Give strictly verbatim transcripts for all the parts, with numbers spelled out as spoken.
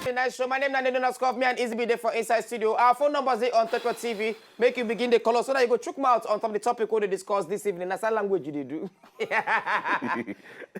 The nice show. My name na Nene Noskov. Me and Izzy be there for inside studio. Our phone numbers dey on top of T V. Make you begin the call us so that you go chook mouth on top of the topic we dey discuss this evening. Na sign language you dey do. Eh,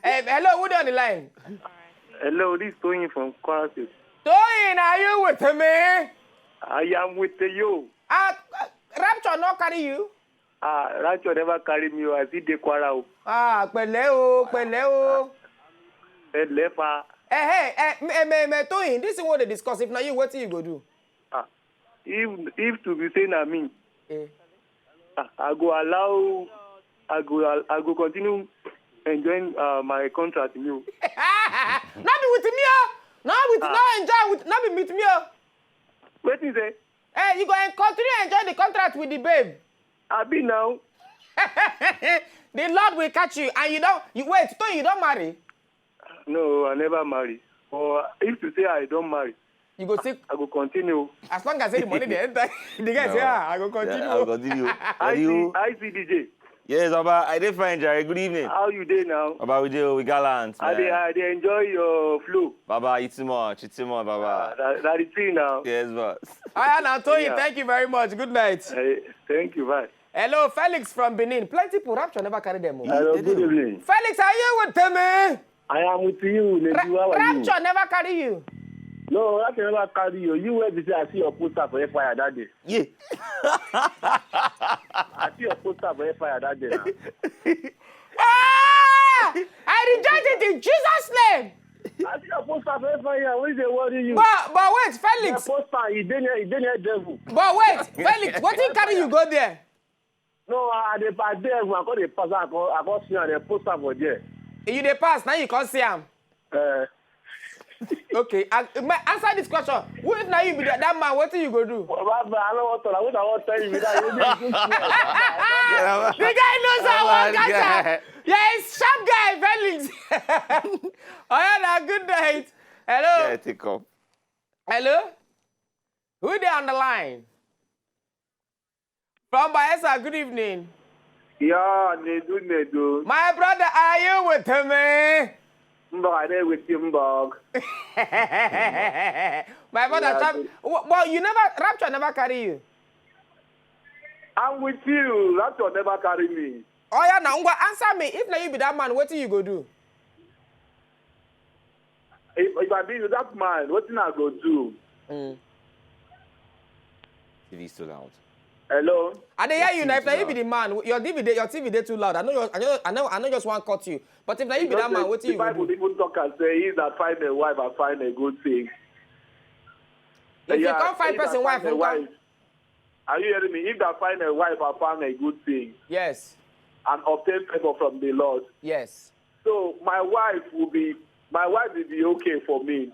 hello, who dey on the line? Hello, this is Toyin from Kwara State. Toyin, are you with me? I am with you. Uh, Rapture no carry you? Ah, Rapture never carry me. I see the Kwara. Ah, pẹ̀lẹ́ o, pẹ̀lẹ́ o. Elefa. Eh, hey, eh, me, me, me, Toyin, this is what they discuss. If na you, wetin you go do? Ah, if if to be say na me, Eh. ah, I go allow, I go, I go continue enjoying uh, my contract. You. No be with me, oh. No with, no enjoy with, no be with me, oh. Wetin say? Eh, you go and continue enjoy the contract with the babe. I be now. The Lord will catch you, and you don't. You wait, Toyin, you don't marry. No, I never marry. But if to say I don't marry, You go see, I go continue. As long as say the money dey enter, the guy say, ah, I go continue. Yeah, I'll continue. Are I see, you? I see D J. Yes, Baba. I dey fine, Jerry. Good evening. How you dey now? Baba, we do. We gallant. I dey, Man. I dey enjoy your flow. Baba, it's too much. It's too much, Baba. That, that is thing now. Yes, boss. All right, now, Toyin, Yeah. thank you very much. Good night. Eh, thank you, bye. Hello, Felix from Benin. Plenty people, Rapture never carry them. Oh. Hello, they good do. Evening. Felix, are you with me? I am with you, Nedu. How are you? Rapture never carry you. No, Rapture never carry you. You where be say I see your poster for F I R that day. Yeah. I see your poster for F I R that day now. Ah! I reject it in Jesus' name. I see your poster for F I R. What is the worry you? But but wait, Your Felix. Poster, you dey near, you dey near devil. But wait, Felix. What thing carry you go there? No, I dey pass there. I go dey pass. I go, I go see the poster for there. You dey pass now. You can't see him. Uh, Okay, I, my, answer this question. Who if now you be that, that man? What do you go do? Baba, I don't want to. I want to tell you that. You need to The guy knows how one catch am. Yeah, it's sharp guy, Felix. Oh yeah, now good night. Hello, Yeah, take up. Hello. Who there on the line? From Bayelsa, good evening. Yeah, Nedu, Nedu. My brother, are you with me? Mbok, I dey with you, Mbok. My brother, Yeah, Sam, good. w- but you never, Rapture never carry you. I'm with you. Rapture never carry me. Oh yeah, now ngwa, answer me. If na you be that man, what do you go do? If, if I be you, that man, what thing I go do? Mm. T V is too loud. Hello. I dey hear you now. If na you be Too the man, your T V dey, your T V dey too loud. I know, your, I know, I know, I know. Just one cut you. But if na you be that man, what The you go Bible do? Even talk and say, "He that find a wife and find a good thing." If you Yeah, can't find he that person wife, find a you can't- Are you hearing me? If that find a wife and find a good thing Yes, and obtain favor from the Lord. Yes. So my wife will be, my wife will be okay for me.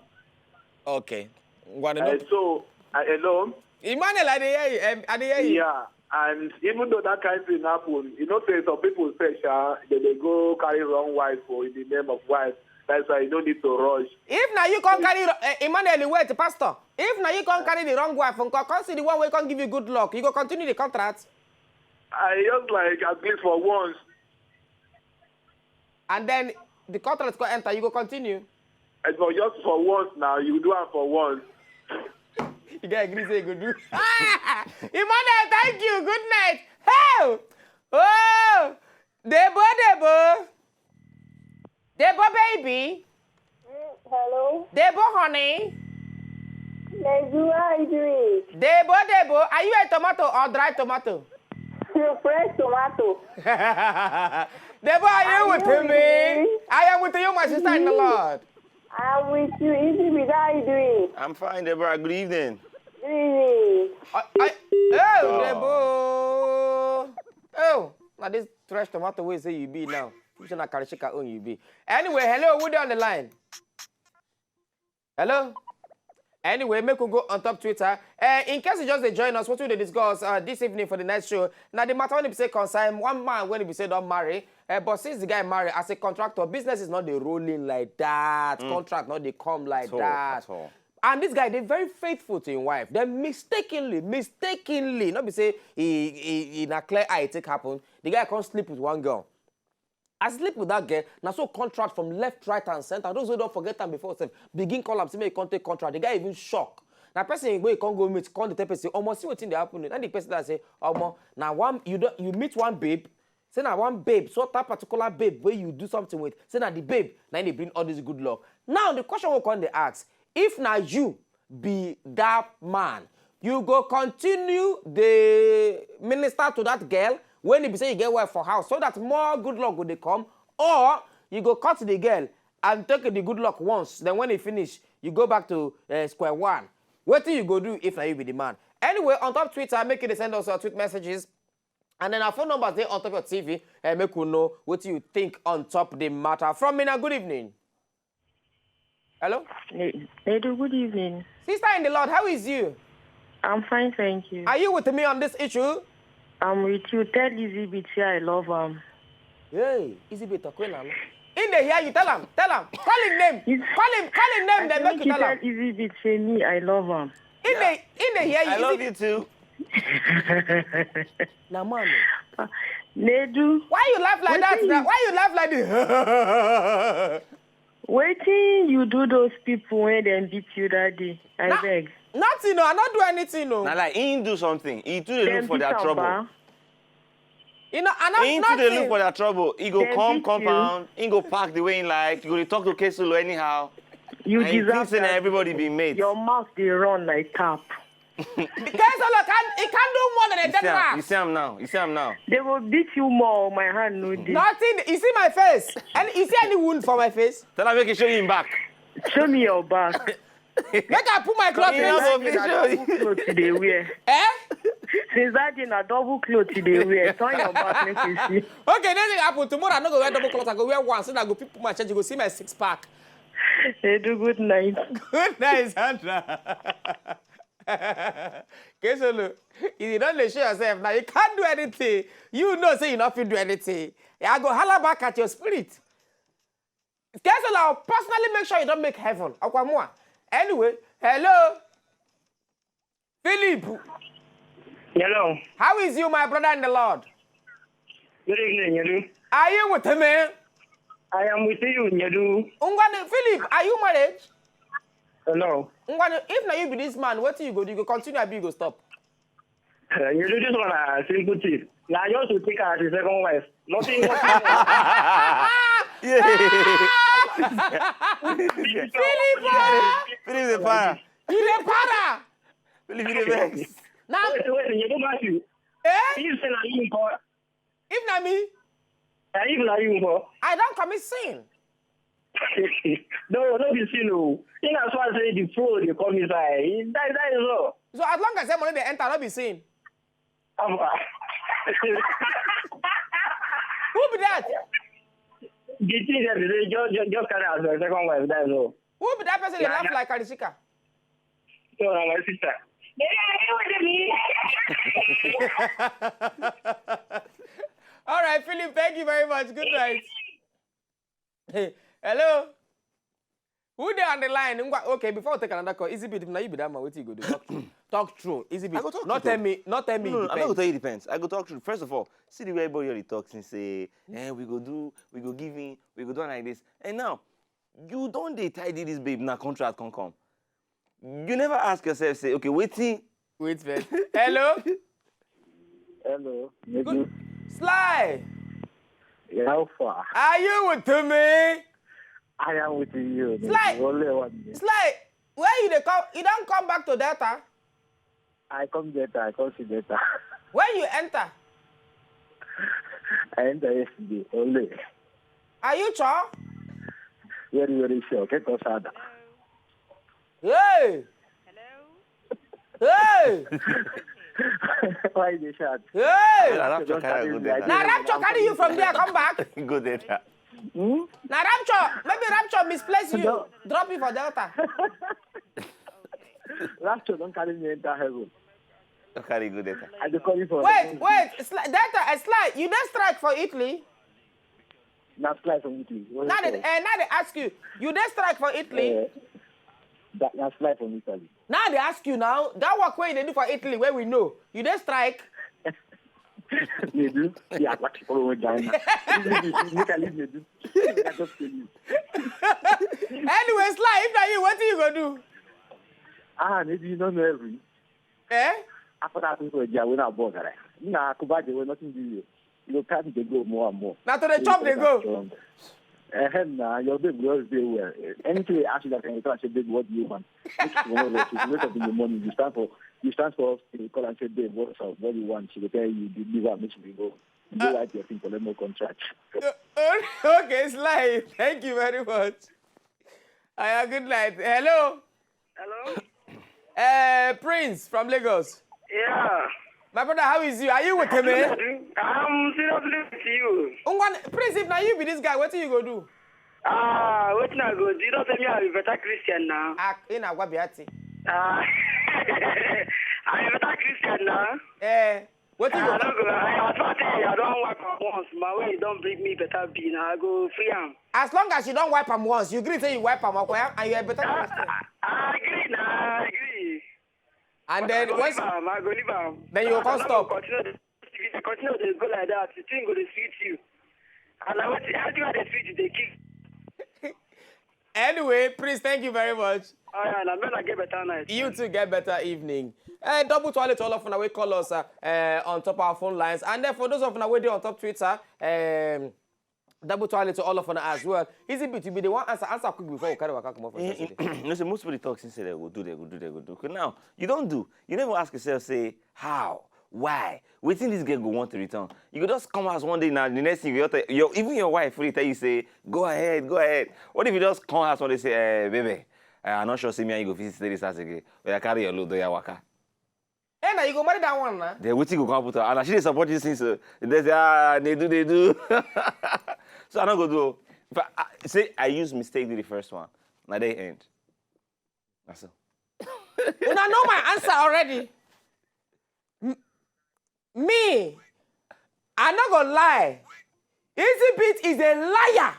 Okay. Ngwa, Uh, no. So, uh, hello? Emmanuel, I dey hear you. Em, I dey hear you. Yeah, and even though that kind of thing happen, you know, say some people say, "Sha, they, they go carry wrong wife for in the name of wife." That's why you don't need to rush. If na you come carry, uh, Emmanuel, wait, Pastor. If na you come carry the wrong wife, come, come see the one wey come give you good luck, you go continue the contract. I just like at least for once. And then the contract go enter, you go continue. And for just for once now, you do it for once. You get agree say you go do. Emmanuel, thank you. Good night. Hey! Oh! Debo, Debo. Debo, baby. Hello, Debo, honey. Nezu, how are you doing? Debo, Debo, are you a tomato or dry tomato? Fresh tomato. Debo, are you Are with you me? with me? I am with you, my sister in the Lord. I'm with you. Easy with, how are you doing? I'm fine, Deborah. Good evening. Doing. I, I, oh, Oh. Debo. Oh, now this fresh tomato wey say you be now. You should not carry shika own you be. Anyway, hello, who dey on the line? Hello? Anyway, make we go on top Twitter. Uh, in case you just dey join us, what we dey discuss uh, this evening for the next show? Now the matter when be say concern one man when be say don't marry, uh, but since the guy marry as a contractor, business is not the rolling like that. Contract not they come like At all, that. At all. And this guy, they very faithful to his wife. Then mistakenly, mistakenly, not be say he he, he in a clear eye take happen. The guy can't sleep with one girl. I sleep with that girl. Na so contract from left, right, and center. Those wey don forget am before sef begin call am say make e come take contract. The guy even shock. Na person wey e come go meet come dey tell person, "Omo, see wetin dey happen." Na the person that say, "Omo, na one you don you meet one babe." Say na one babe, so that particular babe wey you do something with, say na the babe na im dey bring all this good luck. Now the question wey come dey ask, if na you be that man, you go continue dey minister to that girl when e be say you get wife for house so that more good luck go dey come, or you go cut the girl and take the good luck once, then when e finish, you go back to uh, square one. Wetin you go do if na you be the man? Anyway, on top Twitter, make you dey send us your tweet messages. And then our phone numbers dey on top your T V. And make we know what you think on top the matter. From Mina, good evening. Hello? Edu, good evening. Sister in the Lord, how is you? I'm fine, thank you. Are you with me on this issue? I'm with you. Tell Lizzie Bitch I love him. Hey, Izzy Bitch, talk well now. In the hear you, tell him, tell him. Call him name. Call him, call him name, then make you tell him. Izzy Bitch say me, I love him. In the, in the hear you. I love you too. Na man. Nedu. Why you laugh like that now? Why you laugh like this? Wetin you do those people when dem beat you that day? I beg. Nothing, no. I not do anything, no. Na like he do something. He too dey look for their trouble. You know, I not. He too dey look for their trouble. He go come compound. He go park the way he like. He go dey talk to Kesolo anyhow. You deserve that. Everybody be mate. Your mouth dey run like tap. Kesolo can he can do more than a dead rat. You see him now. You see him now. They will beat you more. My hand no dey. Nothing. You see my face? And you see any wound for my face? Tell him make he show him back. Show me your back. Make I put my cloth. Since that day na double cloth you dey wear. Eh? Since that day na double cloth you dey wear. Turn your back make you see. Okay, nothing happen. Tomorrow I no go wear double cloth. I go wear one so that I go put my shirt. You go see my six pack. Edu, good night. Good night, Sandra. Kesolo, if you don't dey show yourself now, you can't do anything. You know say you no fit do anything. I go holler back at your spirit. Kesolo, I'll personally make sure you don't make heaven. Okwamua. Anyway, hello. Philip. Hello. How is you, my brother in the Lord? Good evening, Edu. Are you with me? I am with you, Edu. Ngwanu, Philip, are you married? Hello. Ngwanu, if na you be this man, wetin you go do? You go continue, abi you go stop? Uh, you do this one a simple thing. Na just to take her as a second wife. Nothing much. Philip, ah! Philip the para. You dey para. Philip the vex. Na Wait, wait, you don't match you. Eh? You say na you call. If na me, Na if na you call. I don commit sin. No, no be sin o. In as far as say the flow dey come inside, that, that is all. So as long as say money dey enter, no be sin. Am- Who be that? The thing that they just, just, just carry as a second wife, that is all. Who be that person dey laugh like Karishika? No, na my sister. All right, Philip, thank you very much. Good night. Hey, hello. Who dey on the line? Ngwa, okay, before we take another call, Easy Beat, if na you be that man, wetin you go do? Talk true. Talk true. Easy Beat. I go talk Not true. Tell me, not tell me. No, no, It I'm not gonna depends. Tell you depends. I go talk true. First of all, see the way everybody dey talk since say, eh, we go do, we go give in, we go do am like this. And now, you don dey tidy this babe, na contract come come. You never ask yourself, say, okay, wetin? Wait first. Hello. Hello. Good. Sly. How far? Are you with me? I am with you. Sly. Only one minute. Sly. Where you dey come? You don come back to Delta? I come Delta. I come see Delta. When you enter? I enter yesterday. Only. Are you sure? Very, very sure. Get us out. Hey. Hey. Why you dey shout? Hey. Na rapture carry go Delta. Na rapture carry you from there come back. Go Delta. Hmm? Na rapture. Maybe rapture misplace you. No. Drop you for Delta. Rapture don carry me enter heaven. Don carry go Delta. I dey call you for Wait, wait. Sli- Delta, uh, Sly, you dey strike for Italy? Na strike from Italy. What Now you they, call? uh, now they ask you. You dey strike for Italy? Eh, that na strike from Italy. Now they ask you now. That work wey you dey do for Italy, where we know, you dey strike? They do. Yeah, what you follow down? Make I leave you. Make I just tell you. Anyway, Sly, if na you, wetin you go do? Ah, maybe you don't know every. Eh? After that, people are when I bought that. You know, I could buy the way nothing do you. You can't they go more and more. Na to dey chop dey go. Eh, nah, your babe girls dey well. Anything they ask you that can you tell and say, babe, what do you want? Make you know that you wake up in the morning, you stand for you stand for us, you call and say, babe, what's up? What do you want? She will tell you, you give her, make she go. You go write your thing, collect more contract. Okay, Sly, thank you very much. Aya, good night. Hello. Hello? Uh, Prince from Lagos. Yeah. My brother, how is you? Are you with me? I'm seriously with you. Ngwan, Prince, if na you be this guy, wetin you go do? Ah, wetin I go do? You know say me I be better Christian now. Ah, ina gwa biati. Ah, I be better Christian now. Eh, wetin you I go no do? go. I advise say I don wipe am once. My way you don bring me better be now. I go free am. As long as you don wipe am once, you gree say you wipe am, okay, and you are a better Christian. I agree now. I agree. And I then go once leave am. I go leave am. Then you go come I no stop. Continue dey continue dey go like that. The thing go dey sweet you. And na wetin everything wey dey sweet you dey give. Anyway, Prince, thank you very much. Oya, na make una get better night. You too get better evening. Uh, double twale to all of una wey call us uh, uh, on top our phone lines, and then for those of una wey dey on top Twitter, um, double twale to all of una as well. Easy beat, you be the one answer answer quick before we carry waka comot for here today. You know, say most people dey talk since say they go do, they go do, they go do. Okay, now you don't do. You never ask yourself, say how, why, wetin this girl go want to return. You go just come house one day now. The next thing you tell your even your wife will tell you say, go ahead, go ahead. What if you just come house one day say, eh, baby, eh, I'm not sure say me and you go fit stay this house again. Oya carry your load, oya waka. Hey, now you go marry that one now. Then wetin go come happen to her? And as she dey support this thing, so they say, ah, they do, they do. So I no go do. If I, I say I use mistake do the first one, na dey end. That's all. Una know my answer already. M- me, I no go lie. Easy beat is a liar.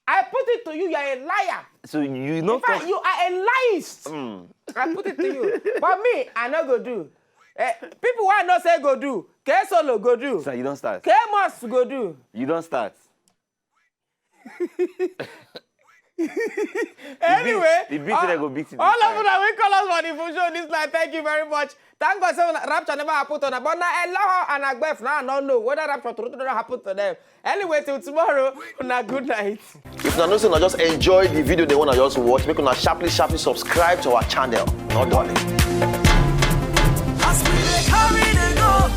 I put it to you, you are a liar. So you no In fact, talk. You are a liarist. Mm. I put it to you. But me, I no go do. Eh, people wey I know say go do, K Solo go do, So you don't start. K Moss go do. You don't start. Anyway, The beat all, wey go beat you all this of time. Una wey call us for the full show this night, thank you very much. Thank God say una- rapture never happen to una, but na Eloho and Agbef now I no know whether rapture true true don happen to them. Anyway, till tomorrow, una good night. If una know say una just enjoy the video they wanna just watch, make una sharply sharply subscribe to our channel. Not done. As we dey carry dey go,